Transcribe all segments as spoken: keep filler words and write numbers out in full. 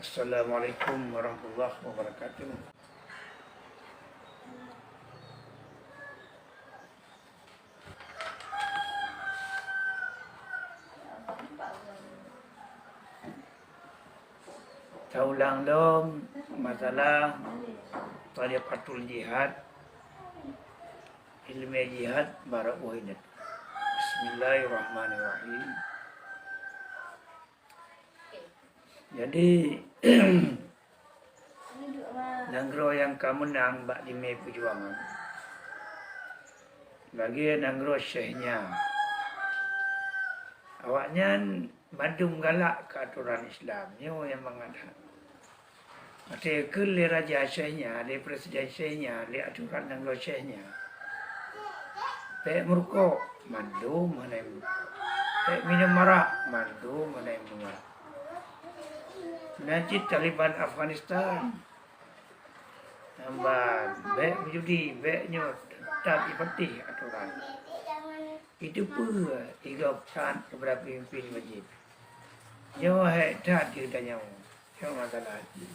Assalamualaikum warahmatullahi wabarakatuh. Taulang lom masalah tariqatul jihad, ilmu jihad baroe ingat. Bismillahirrahmanirrahim. Jadi, nanggroe nyang ka meunang bak dimé peujuangan lagée nanggroe Syekh Nya. Awaknyan mandum galak keu atoran Islam, nyoe nyang mangat that. Watée kheun lé raja Syekh Nya, lé presiden Syekh Nya, lé atoran nanggroe Syekh Nya, bék meurukok, mandum hana meurukok. Bék minum arak, mandum hana minum arak. Meunan cit Taliban Afghanistan, nyan ban, bék meujudi, bék nyoe, teutap ipatéh atoran. Itu peue igob that keupada peumimpin wajéb. Nyoe hék that di geutanyoe. Nyoe masalah jih.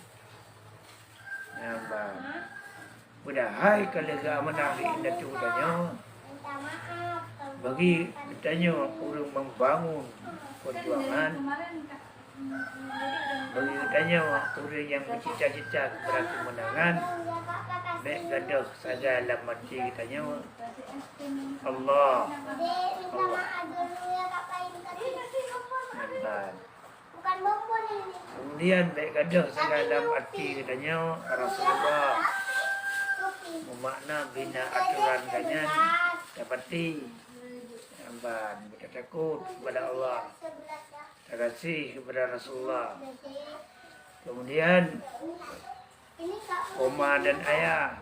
Nyan ban. Padahai ka lheueh geuamanah lé indatu geutanyoe, bagi geutanyoe ureuëng membangun perjuangan, bagi geutanyoe ureuëng nyang meucita-cita keupada keumeunangan, bék gadôh sagai lam até geutanyoe, Allah, Allah. Nyan ban. Keumudian, bék gadôh sagai lam até geutanyoe Rasulullah, meumakna bina atoran geuh nyan tapatéh. Nyan ban, beutatakot keupada Allah, tagaséh keupada Rasulullah. Keumudian, oma dan ayah,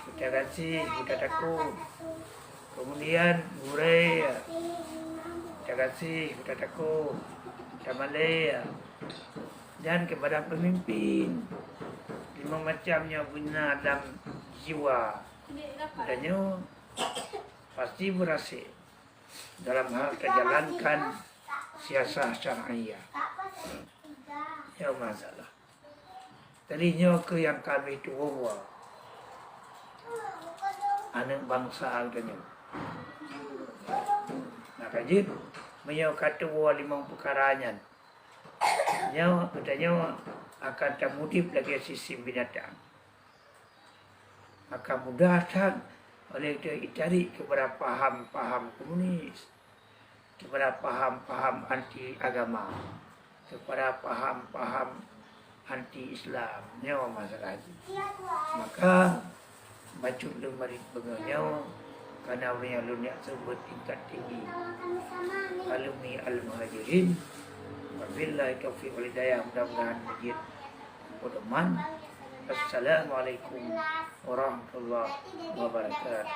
beutagaséh, beutatakot. Keumudian, gurée, beutagaséh, beutatakot, tamalée, dan keupada peumimpin. Limong macam nyoe beuna lam jiwa geutanyoe, pasti beurasé dalam hal tajalankan siasah syariah. Nyoe masalah. Jadi nyoe kheueh nyang ka abéh tuwoe aneuëk bansa geutanyoe. Maka jeuet, meunyoe ka tuwoe limong peukara nyan, nyoe geutanyoe akan tamudeb lagée sistem binatang. Maka mudah that oleh geutanyoe jitarik keupada paham-paham komunis, keupada paham-paham anti agama, keupada paham-paham anti Islam. Nyoe masalah jih. Maka, bacut lôn marit beungoh nyoe, kareuna ureuëng nyang lôn jak seumeubeuet tingkat tinggi, alumni Al-Muhajirin. Wabillahi taufiq wal hidayah, mudah-mudahan meujeuet pedoman. Assalamualaikum warahmatullahi wabarakatuh.